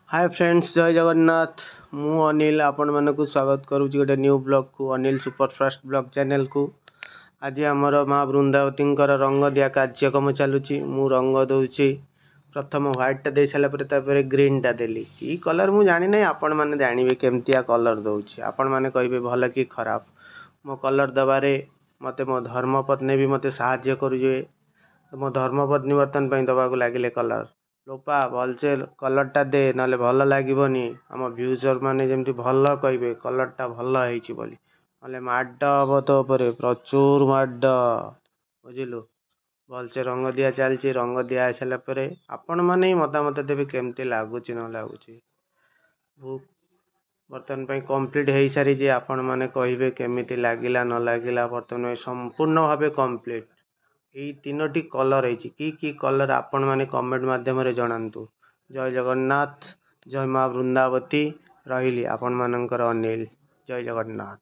ହାଏ friends, ଜୟ ଜଗନ୍ନାଥ। ମୁଁ ଅନିଲ ଆପଣମାନଙ୍କୁ ସ୍ୱାଗତ କରୁଛି ଗୋଟେ ନ୍ୟୁ ବ୍ଲଗ୍କୁ, ଅନିଲ ସୁପରଫାଷ୍ଟ ବ୍ଲଗ୍ ଚ୍ୟାନେଲ୍କୁ। ଆଜି ଆମର ମା ବୃନ୍ଦାବତୀଙ୍କର ରଙ୍ଗ ଦିଆ କାର୍ଯ୍ୟକ୍ରମ ଚାଲୁଛି। ମୁଁ ରଙ୍ଗ ଦେଉଛି। ପ୍ରଥମ ହ୍ୱାଇଟ୍ଟା ଦେଇ ସାରିଲା ପରେ ତାପରେ ଗ୍ରୀନ୍ଟା ଦେଲି। କି କଲର୍ ମୁଁ ଜାଣିନାହିଁ, ଆପଣମାନେ ଜାଣିବେ କେମିତିଆ କଲର୍ ଦେଉଛି। ଆପଣମାନେ କହିବେ ଭଲ କି ଖରାପ। ମୋ କଲର୍ ଦେବାରେ ମୋତେ ମୋ ଧର୍ମପତ୍ନୀ ବି ମୋତେ ସାହାଯ୍ୟ କରୁଛି। ମୋ ଧର୍ମପତ୍ନୀ ବର୍ତ୍ତମାନ ପାଇଁ ଦେବାକୁ ଲାଗିଲେ କଲର୍। ଲୋପା, ଭଲସେ କଲର୍ଟା ଦେ, ନହେଲେ ଭଲ ଲାଗିବନି। ଆମ ଭ୍ୟୁଜର୍ ମାନେ ଯେମିତି ଭଲ କହିବେ କଲର୍ଟା ଭଲ ହେଇଛି ବୋଲି, ନହେଲେ ମାଡ଼ ହବ ତୋ ଉପରେ, ପ୍ରଚୁର ମାଡ଼, ବୁଝିଲୁ? ଭଲସେ ରଙ୍ଗ ଦିଆ ଚାଲିଛି। ରଙ୍ଗ ଦିଆ ହେଇସାରିଲା ପରେ ଆପଣମାନେ ହିଁ ମତାମତ ଦେବେ କେମିତି ଲାଗୁଛି ନ ଲାଗୁଛି। ବର୍ତ୍ତମାନ ପାଇଁ କମ୍ପ୍ଲିଟ୍ ହେଇସାରିଛି। ଆପଣମାନେ କହିବେ କେମିତି ଲାଗିଲା ନ ଲାଗିଲା। ବର୍ତ୍ତମାନ ପାଇଁ ସମ୍ପୂର୍ଣ୍ଣ ଭାବେ କମ୍ପ୍ଲିଟ୍। ଏଇ ତିନୋଟି କଲର୍ ହେଇଛି। କି କି କଲର୍ ଆପଣମାନେ କମେଣ୍ଟ ମାଧ୍ୟମରେ ଜଣାନ୍ତୁ। ଜୟ ଜଗନ୍ନାଥ, ଜୟ ମା ବୃନ୍ଦାବତୀ। ରହିଲି, ଆପଣମାନଙ୍କର ଅନିଲ। ଜୟ ଜଗନ୍ନାଥ।